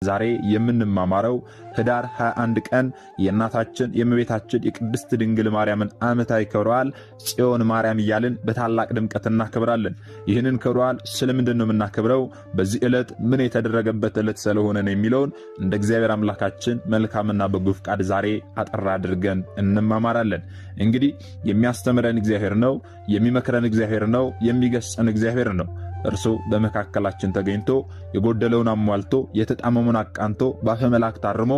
ዛሬ የምንማማረው ህዳር 21 ቀን የእናታችን የእመቤታችን የቅድስት ድንግል ማርያምን ዓመታዊ ክብረ በዓል ጽዮን ማርያም እያልን በታላቅ ድምቀት እናከብራለን። ይህንን ክብረ በዓል ስለምንድን ነው የምናከብረው? በዚህ ዕለት ምን የተደረገበት ዕለት ስለሆነ ነው የሚለውን እንደ እግዚአብሔር አምላካችን መልካምና በጎ ፍቃድ ዛሬ አጠር አድርገን እንማማራለን። እንግዲህ የሚያስተምረን እግዚአብሔር ነው፣ የሚመክረን እግዚአብሔር ነው፣ የሚገስጸን እግዚአብሔር ነው። እርሱ በመካከላችን ተገኝቶ የጎደለውን አሟልቶ የተጣመመውን አቃንቶ በአፈ መላእክት አርሞ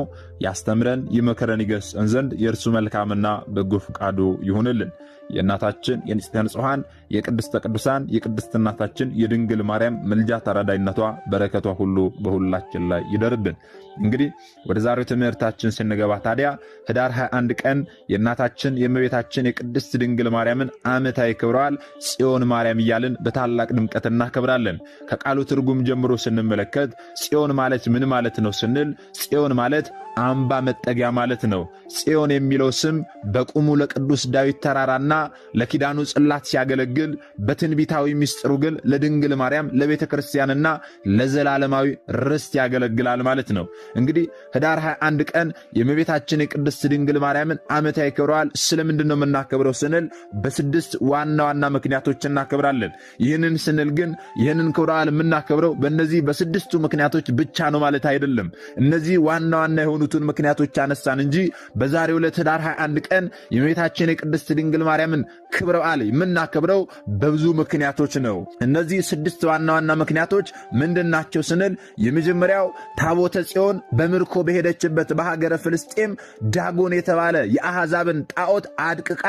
ያስተምረን ይመክረን ይገስጸን ዘንድ የእርሱ መልካምና በጎ ፍቃዱ ይሁንልን። የእናታችን የንጽሕተ ንጹሐን የቅድስተ ቅዱሳን የቅድስት እናታችን የድንግል ማርያም ምልጃ ተራዳይነቷ በረከቷ ሁሉ በሁላችን ላይ ይደርብን። እንግዲህ ወደ ዛሬው ትምህርታችን ስንገባ ታዲያ ህዳር 21 ቀን የእናታችን የእመቤታችን የቅድስት ድንግል ማርያምን ዓመታዊ ክብረ በዓል ጽዮን ማርያም እያልን በታላቅ ድምቀት እናከብራለን። ከቃሉ ትርጉም ጀምሮ ስንመለከት ጽዮን ማለት ምን ማለት ነው ስንል ጽዮን ማለት አምባ መጠጊያ ማለት ነው። ጽዮን የሚለው ስም በቁሙ ለቅዱስ ዳዊት ተራራና ለኪዳኑ ጽላት ሲያገለግል በትንቢታዊ ምስጢሩ ግን ለድንግል ማርያም ለቤተ ክርስቲያንና ለዘላለማዊ ርስት ያገለግላል ማለት ነው። እንግዲህ ህዳር 21 ቀን የእመቤታችን የቅድስት ድንግል ማርያምን ዓመታዊ ክብረ በዓል ስለምንድን ነው የምናከብረው ስንል በስድስት ዋና ዋና ምክንያቶች እናከብራለን። ይህንን ስንል ግን ይህንን ክብረ በዓል የምናከብረው በእነዚህ በስድስቱ ምክንያቶች ብቻ ነው ማለት አይደለም። እነዚህ ዋና ዋና የሆኑትን ምክንያቶች አነሳን እንጂ በዛሬው ዕለት ህዳር 21 ቀን የእመቤታችን የቅድስት ድንግል ማርያምን ክብረ በዓል የምናከብረው በብዙ ምክንያቶች ነው። እነዚህ ስድስት ዋና ዋና ምክንያቶች ምንድን ናቸው ስንል የመጀመሪያው ታቦተ ጽዮን በምርኮ በሄደችበት በሀገረ ፍልስጤም ዳጎን የተባለ የአሕዛብን ጣዖት አድቅቃ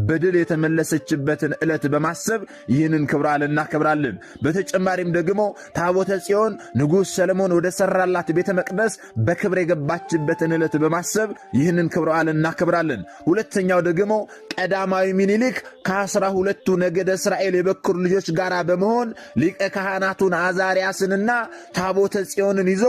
በድል የተመለሰችበትን ዕለት በማሰብ ይህንን ክብረ በዓል እናከብራለን። በተጨማሪም ደግሞ ታቦተ ጽዮን ንጉሥ ሰለሞን ወደ ሰራላት ቤተ መቅደስ በክብር የገባችበትን ዕለት በማሰብ ይህንን ክብረ በዓል እናከብራለን። ሁለተኛው ደግሞ ቀዳማዊ ሚኒሊክ ከ12ቱ ነገደ እስራኤል የበኩር ልጆች ጋር በመሆን ሊቀ ካህናቱን አዛርያስንና ታቦተ ጽዮንን ይዞ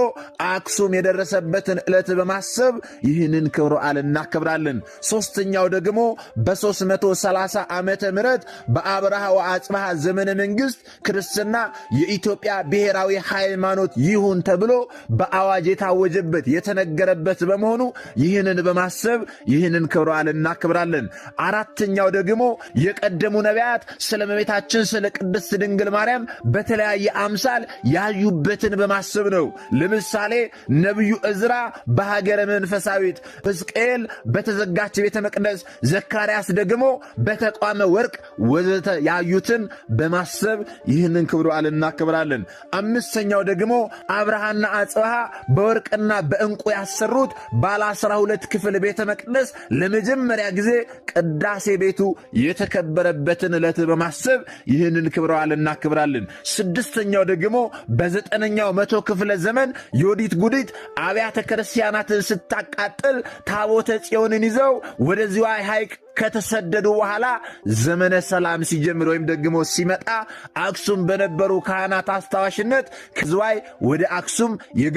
አክሱም የደረሰበትን ዕለት በማሰብ ይህንን ክብረ በዓል እናከብራለን። ሦስተኛው ደግሞ በ330 ዓመተ ምህረት በአብርሃ ወአጽብሃ ዘመነ መንግሥት ክርስትና የኢትዮጵያ ብሔራዊ ሃይማኖት ይሁን ተብሎ በአዋጅ የታወጀበት የተነገረበት በመሆኑ ይህንን በማሰብ ይህንን ክብረ በዓል እናከብራለን። አራተኛው ደግሞ የቀደሙ ነቢያት ስለ እመቤታችን ስለ ቅድስት ድንግል ማርያም በተለያየ አምሳል ያዩበትን በማሰብ ነው። ለምሳሌ ነቢዩ እዝራ በሀገረ መንፈሳዊት፣ ሕዝቅኤል በተዘጋች ቤተ መቅደስ፣ ዘካርያስ ደግሞ በተቋመ ወርቅ ወዘተ ያዩትን በማሰብ ይህንን ክብረ በዓል እናከብራለን። አምስተኛው ደግሞ አብርሃና አጽብሃ በወርቅና በዕንቁ ያሰሩት ባለ 12 ክፍል ቤተ መቅደስ ለመጀመሪያ ጊዜ ቅዳሴ ቤቱ የተከበረበትን ዕለት በማሰብ ይህንን ክብረ በዓል እናከብራለን። ስድስተኛው ደግሞ በ9ኛው መቶ ክፍለ ዘመን ዮዲት ጉዲት አብያተ ክርስቲያናትን ስታቃጥል ታቦተ ጽዮንን ይዘው ወደ ዝዋይ ሐይቅ ከተሰደዱ በኋላ ዘመነ ሰላም ሲጀምር ወይም ደግሞ ሲመጣ አክሱም በነበሩ ካህናት አስታዋሽነት ከዝዋይ ወደ አክሱም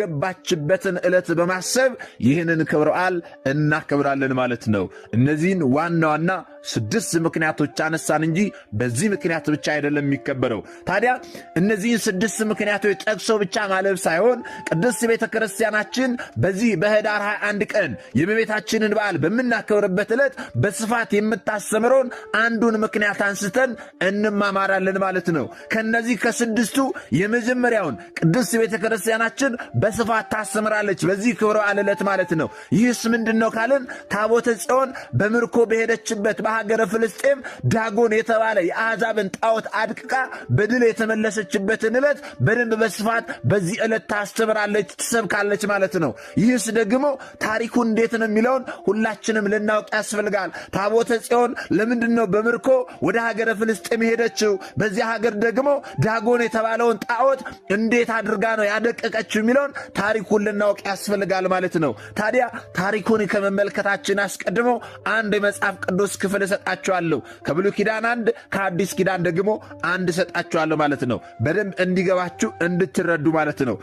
የገባችበትን ዕለት በማሰብ ይህንን ክብረ በዓል እናከብራለን ማለት ነው። እነዚህን ዋና ዋና ስድስት ምክንያቶች አነሳን እንጂ በዚህ ምክንያት ብቻ አይደለም የሚከበረው። ታዲያ እነዚህን ስድስት ምክንያቶች ጠቅሶ ብቻ ማለፍ ሳይሆን ቅድስት ቤተ ክርስቲያናችን በዚህ በህዳር 21 ቀን የእመቤታችንን በዓል በምናከብርበት ዕለት በስፋት የምታስተምረውን አንዱን ምክንያት አንስተን እንማማራለን ማለት ነው። ከነዚህ ከስድስቱ የመጀመሪያውን ቅድስት ቤተ ክርስቲያናችን በስፋት ታስተምራለች በዚህ ክብረ በዓል ዕለት ማለት ነው። ይህስ ምንድን ነው ካልን ታቦተ ጽዮን በምርኮ በሄደችበት በሀገረ ፍልስጤም ዳጎን የተባለ የአሕዛብን ጣዖት አድቅቃ በድል የተመለሰችበትን ዕለት በደንብ በስፋት በዚህ ዕለት ታስተምራለች፣ ትሰብካለች ማለት ነው። ይህስ ደግሞ ታሪኩ እንዴት ነው የሚለውን ሁላችንም ልናውቅ ያስፈልጋል። ታቦተ ጽዮን ለምንድን ነው በምርኮ ወደ ሀገረ ፍልስጤም ሄደችው? በዚያ ሀገር ደግሞ ዳጎን የተባለውን ጣዖት እንዴት አድርጋ ነው ያደቀቀችው የሚለውን ታሪኩን ልናውቅ ያስፈልጋል ማለት ነው። ታዲያ ታሪኩን ከመመልከታችን አስቀድሞ አንድ የመጽሐፍ ቅዱስ ክፍል እሰጣችኋለሁ። ከብሉይ ኪዳን አንድ፣ ከአዲስ ኪዳን ደግሞ አንድ እሰጣችኋለሁ ማለት ነው። በደንብ እንዲገባችሁ እንድትረዱ ማለት ነው።